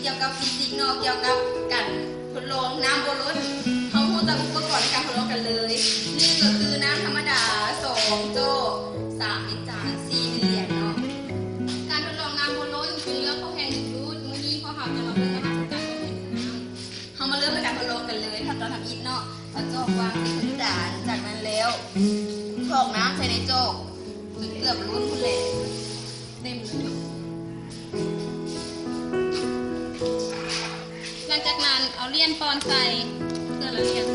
ກ່ຽວກັບຟີຊິກເນາະ ກ່ຽວກັບການທົດລອງນ້ຳບໍ່ລົ້ນ ເຮົາຮູ້ຈັກອຸປະກອນໃນການທົດລອງກັນເລີຍ. ໜຶ່ງກໍຄືນ້ຳທຳມະດາ, ສອງໂຈກ, ສາມເປັນຈານ, ສີ່ເປັນຫຼຽນເນາະ. ການທົດລອງນ້ຳບໍ່ລົ້ນເປັນເລື່ອງຂອງແຮງດຶງດູດ. ມື້ນີ້ພວກເຮົາຈະມາເບິ່ງນະມັດສະຈັນຂອງແຮງດຶງນ້ຳ. ເຮົາມາເລີ່ມໃນການທົດລອງກັນເລີຍ. ຂັ້ນຕອນທຳອິດເນາະ ເອົາຈອກວາງໃສ່ພື້ນດານ, ຈາກນັ້ນແລ້ວ ຖອກນ້ຳໃສ່ໃນຈອກຈົນເກືອບລົ້ນພຸ້ນແຫຼະ ເຕັມເລີຍ. ຫຼັງຈາກນັ້ນເອົາຫຼຽນປ່ອນໃສ່ເທື່ອລະຫຼຽນ.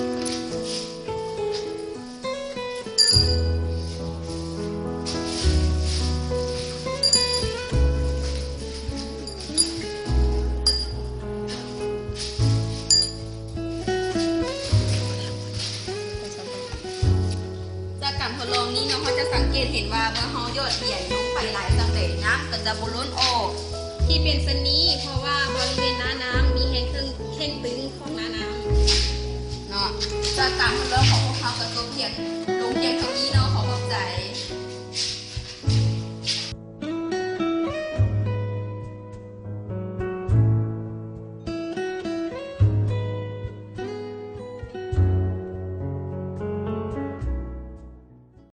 ຈາກການທົດລອງນີ້ເນາະ ເຮົາຈະສັງເກດເຫັນວ່າເມື່ອເຮົາຫຍອດຫຼຽນລົງໄປຫຼາຍສ່ຳໃດ ນ້ຳກໍຈະບໍ່ລົ້ນອອກ. ທີ່ເປັນເຊັ່ນນີ້ ເພາະວ່າບໍລິເວນໜ້ານ້ຳມີແຮງເຄັ່ງຕຶງຂອງໜ້ານ້ຳເນາະ. ຈາກການທົດລອງຂອງພວກເຮົາກໍຈົບພຽງ ລົງພຽງເທົ່ານີ້ເນາະ. ຂໍຂອບໃຈ.